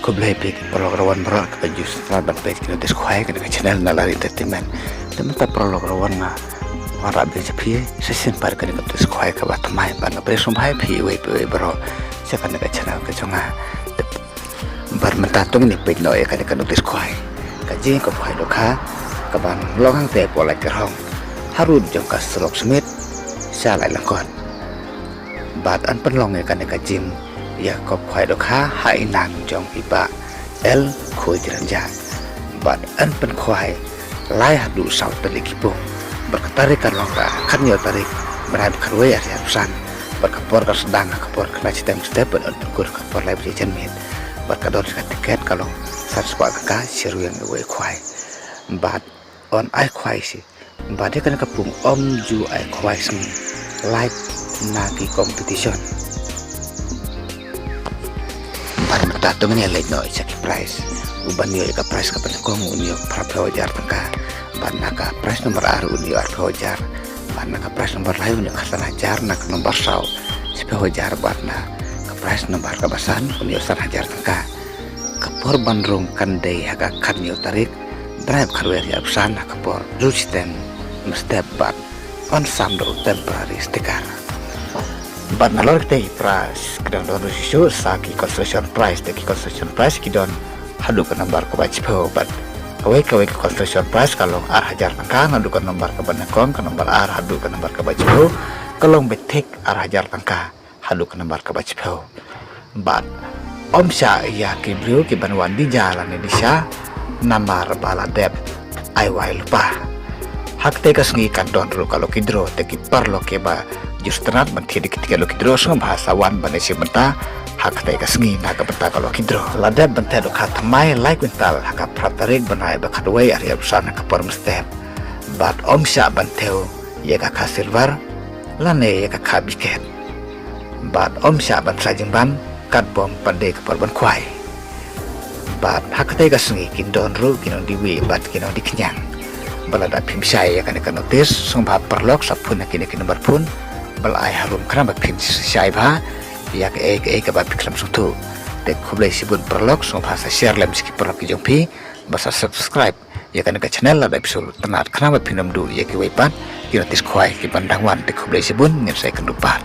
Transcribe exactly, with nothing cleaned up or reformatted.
Khublei phi ki paralok ruh wan baroh kiba ju sngewtynnat ban peit ki notice khwai kane ka channel Nalari Entertainment. Te mynta paralok ruh wan nga wanrah biang sha phi shisien pat kane ka notice khwai kaba thymmai ban pynshai sngewbha ïa phi iwei pa iwei baroh sha kane ka channel ka jong nga. Te bad mynta to ngin ïa peit noh ïa kane ka notice khwai. Ka jingïakop khwai dohkha kaban long hangtei hapoh Laitkyrhong, harud jong ka surok Smit sha Laitlangkot. Bad yn pynlong ïa kane ka jingïakop khwai dohkha ha i nang jong i Bah L Khuid Rynjah. Bad yn pynkhwai lai haduh saw tylli ki pung. Bad ka tarik kan long ka khathynñiew tarik bnai ba khatwei arhajar arphew san. Bad ka por kan sdang ha ka por khyndai shiteng mynstep bad yn pynkur ha ka por lai baje janmiet. Bad ka dor jong ka tiket ka long san spah tyngka shi ryngwiang iwei i khwai. Bad yn ai khwai shi. Bad ïa kane ka pung ym ju ai khwai sngi, lait na ki competition. Bad mynta to ngin ïa leit noh sha ki prize. Uban ïoh ïa ka prize kaba nyngkong un ïoh phraphew hajar tyngka. Bad na ka prize number ar un ïoh arphew hajar. Bad na ka prize number lai un ïoh khatsan hajar, na ka number saw shiphew hajar, bad na ka prize number kaba san un ïoh san hajar tyngka. Ka por ban rung kan dei ha ka khathynñiew tarik bnai ba khatwei arhajar arphew san ha ka por hynriew shiteng mynstep bad yn sam da u temporary sticker. Bad nalor kita i prize ki dang don ruh shuh shuh sa ki consolation prize, te ki consolation prize ki don haduh ka number kaba shiphew. Bad kawei kawei ka consolation prize ka long ar hajar tyngka, naduh ka number kaba nyngkong, ka number ar haduh ka number kaba shiphew ka long beit thik ar hajar tyngka haduh ka number kaba shiphew. Bad ym shah ïa ki briew kiban wan dija lane disha namar ba la dep ai wai lypa. Ha katei ka sngi kan don ruh ka lucky draw, te ki paralok kiba ju sngewtynnat ban thied ïa ki tiket lucky draw sngewbha sa wan ban ïashim bynta ha katei ka sngi na ka bynta ka lucky draw. La dep ban thew dohkha thymmai lai kwintal ha ka phra tarik bnai ba khatwei arhajar arphew san ha ka por mynstep. Bad ym shah ban thew ïa ka kha silver lane ïa ka kha biket. Bad ym shah ban sa jingban katba ym pat dei ka por ban khwai. Bad ha katei ka sngi kin don ruh ki nongdie wieh bad ki nongdie khñiang. Ba lada phim shai ïa kane ka notice sngewbha paralok sa phone ha kine ki number phone ba la ai harum khnang ba phin shai bha ïa kaei kaei kaba phi khlem sngewthuh. Te khublei shibun paralok, sngewbha sa share lem sha ki paralok ki jong phi, ba sa subscribe ïa kane ka channel lada phi sngewtynnat khnang ba phin ym duh ïa kiwei pat ki notice khwai kiban dang wan. Te khublei shibun, ngin sa ïakynduh pat.